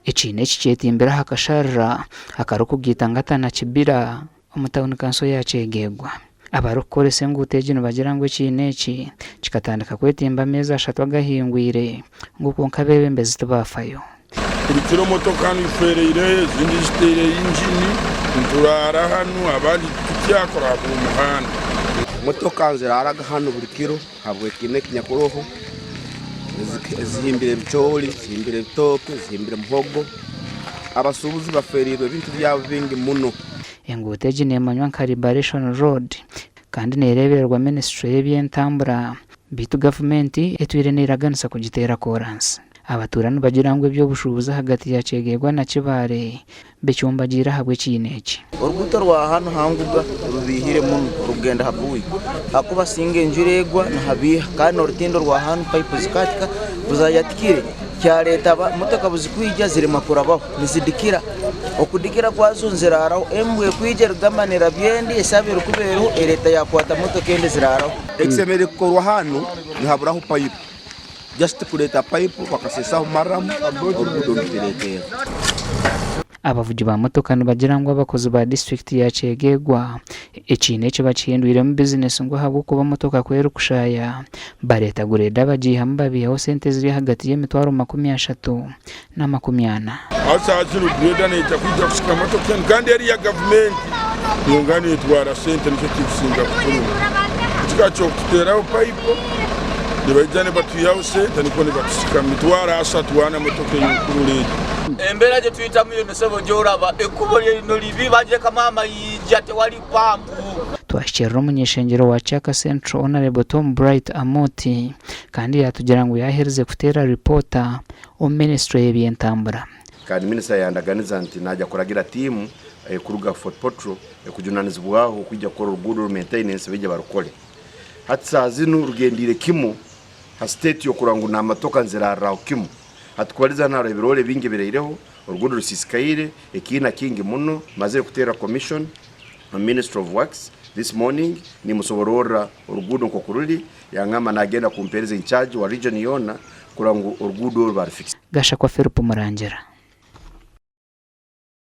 Ekiina eki kyetimbire aha kasharira akarikugaita Ngata na Kibira omu tauni kanso ya Kyegegwa. Abarikukoresa enguuto egi nibagira ngu ekiina eki kikatandika kwetimba ameezi ashatu agahingwire ngu kwonka abeebembezi tibaafayo. Buri kiro motoka hanu ifeereire, ezindi ziteire yingini, nituraara hanu abandi titukyakora ahabw'omuhanda. Motoka nziraaraga hanu buri kiro ahabw'ekiina ekinyakuroho, zihimbire ebicoori, zihimbire ebitooke, zihimbire muhogo. Abasuubuzi bafeereirwe ebintu byabo bingi muno. Enguuto egi neemanywa nka Liberation Road kandi neereebererwa minisiture y'eby'entambura beitu gavumenti etwire neeraganisa kugiteera koransi. Abatuura nibagira ngu eby'obushuubuzi ahagati ya Kyegegwa na Kibaale bikyombagiire ahabw'ekiina eki. Oruguuto rwa hanu ha nguga rubiihire muno orikugenda ha Buuyi ahakuba singa enjura egwa nihabiiha kandi n'orutindo rwa hanu payipu zikaatika buzayatikire kyareeta motoka buzikwija ziremwa kurabaho nizidikira, okudikira kwazo niziraaraho embwa ekwija erugama nerabya endi esaaha erikuba eriho ereeta yakwata motoka endi ziraaraho. Ekisemeriire kukorwa hanu nihaburaho payipu. Just kureeta pipe bakasesaho maramu oruguudo nirutereterera. Abavugi ba motoka nibagira ngu abakozi ba disiturikiti ya Kyegegwa ekiina eki bakihindwiremu bizinesi ngu ahabw'okuba motoka ku erikushaaya bareeta gureeda bagiihamu babiihaho sente eziri ahagati y'emitwaro 30 na 40. Aho saaha zinu grader neija kwija kusika motoka enu kandi eri ya gavumenti kwonka netwara sente nikyo kirikusinga kuturuma. Ekika ky'okututeraho pipe nibaija nibatwihaho sente nikwo nibatusika mitwaro ashatu ana motoka ey'okurura egi. Embeera gyetuyitamu yoona sebo gyoraba ekubo rino ribi bagirekamu amayinja tewali pampu. Twahikirira omuny'eishengyero wa Kyaka Central Honourable Tom Bright Amooti kandi yatugira ngu yaherize kuteera ripoota omu minisiture y'eby'entambura. Kandi minisita yandaganiza nti naija kuragira tiimu ekuruga Fort Portal ekujunanizibwaho kwija kukora oruguudo oru maintenance baije barukore. Hati saaha zinu rugendiire kimu ha state yokurora ngu namatoka nizirariraho kimu. Hati kubaliza hanu hariho ebiroore bingi ebiraireho, oruguudo rusisikaire, ekiina kingi muno. Mazire kuteera commission omu ministry of works this morning nimusobororra oruguudo nkoku ruri, yangamba nagenda kumpereza in charge wa region yoona kurora ngu oruguudo oru barufikisa. Gashakwa Philip Murangira.